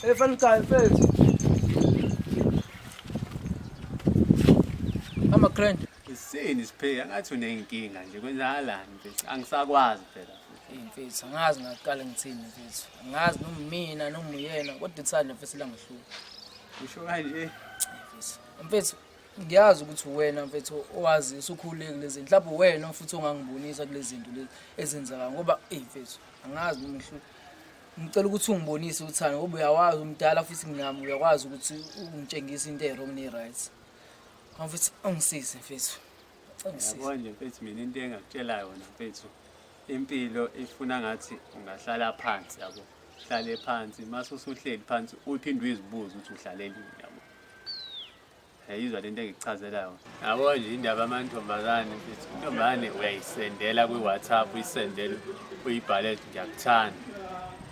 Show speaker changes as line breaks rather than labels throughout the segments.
Hey funny guy mfethu. Ama grand.
Isini siphe angathi unenkinga nje kwenzakalani mfethu angisakwazi phela.
Hey mfethu angazi ngaqala ngithini mfethu. Angazi noma mina noma uyena kodwa uthando mfethu langihlupha.
Usho kanje.
Mfethu. Mfethu ngiyazi ukuthi uwena mfethu owazi usukhulile kulezi zinto. Mhlawumbe uwena futhi ongangibonisa kulezi zinto lezi ezenzekayo ngoba hey mfethu angazi noma ngihlupha. Ngicela ukuthi ungibonise uthando ngoba uyawazi umdala futhi nginami uyakwazi ukuthi ungitshengise into e-wrong ne-right. Mfethu ungisize mfethu. Ungisize.
Yabo nje mfethu mina into engakutshela yona mfethu impilo ifuna ngathi ungahlala phansi yabo. Uhlale phansi mase usuhleli phansi uphinde uyizibuze ukuthi uhlalelini yabo. Yayizwa lento engikuchazela yona. Yabo nje indaba yamantombazane mfethu. Intombazane uyayisendela kwi-WhatsApp uyisendele uyibhale ukuthi ngiyakuthanda.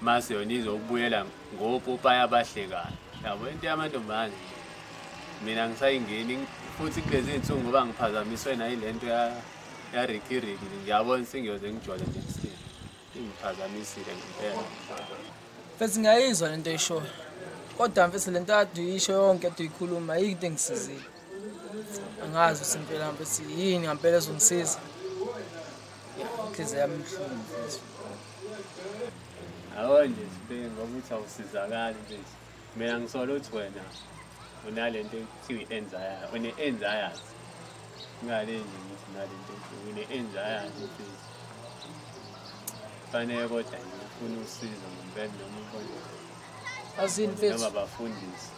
Mase yona izokubuyela ngopopayi abahlekayo. Yabo into yamantombazane nje. Mina ngisayingeni futhi kulezi iy'nsuku ngoba ngiphazamiswe nayile nto ya-Ricky Ricky nje ngiyabona sengiyoze ngijole next year. Ingiphazamisile ngempela.
Mfethu ngiyayizwa lento oyishoyo. Kodwa mfethu lento kade uyisho yonke kade uyikhuluma ayikho into engisizile. Angazi ukuthi impela mfethu yini ngampela ezongisiza. Ya, inhliziyo yami ibuhlungu mfethu.
Yabo nje sibheke ngoba uthi awusizakali mfethu. Mina ngisola ukuthi wena unalento ekuthiwa i-anxiety, une-anxiety. Ngale nje ngithi nalento ekuthiwa une-anxiety mfethu. Fanele kodwa nje ufune usizo ngempela noma ubone
Azini mfethu.
noma bafundisi.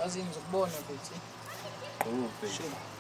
Azini ngizokubona mfethu.
Qhubu mfethu.
Sure.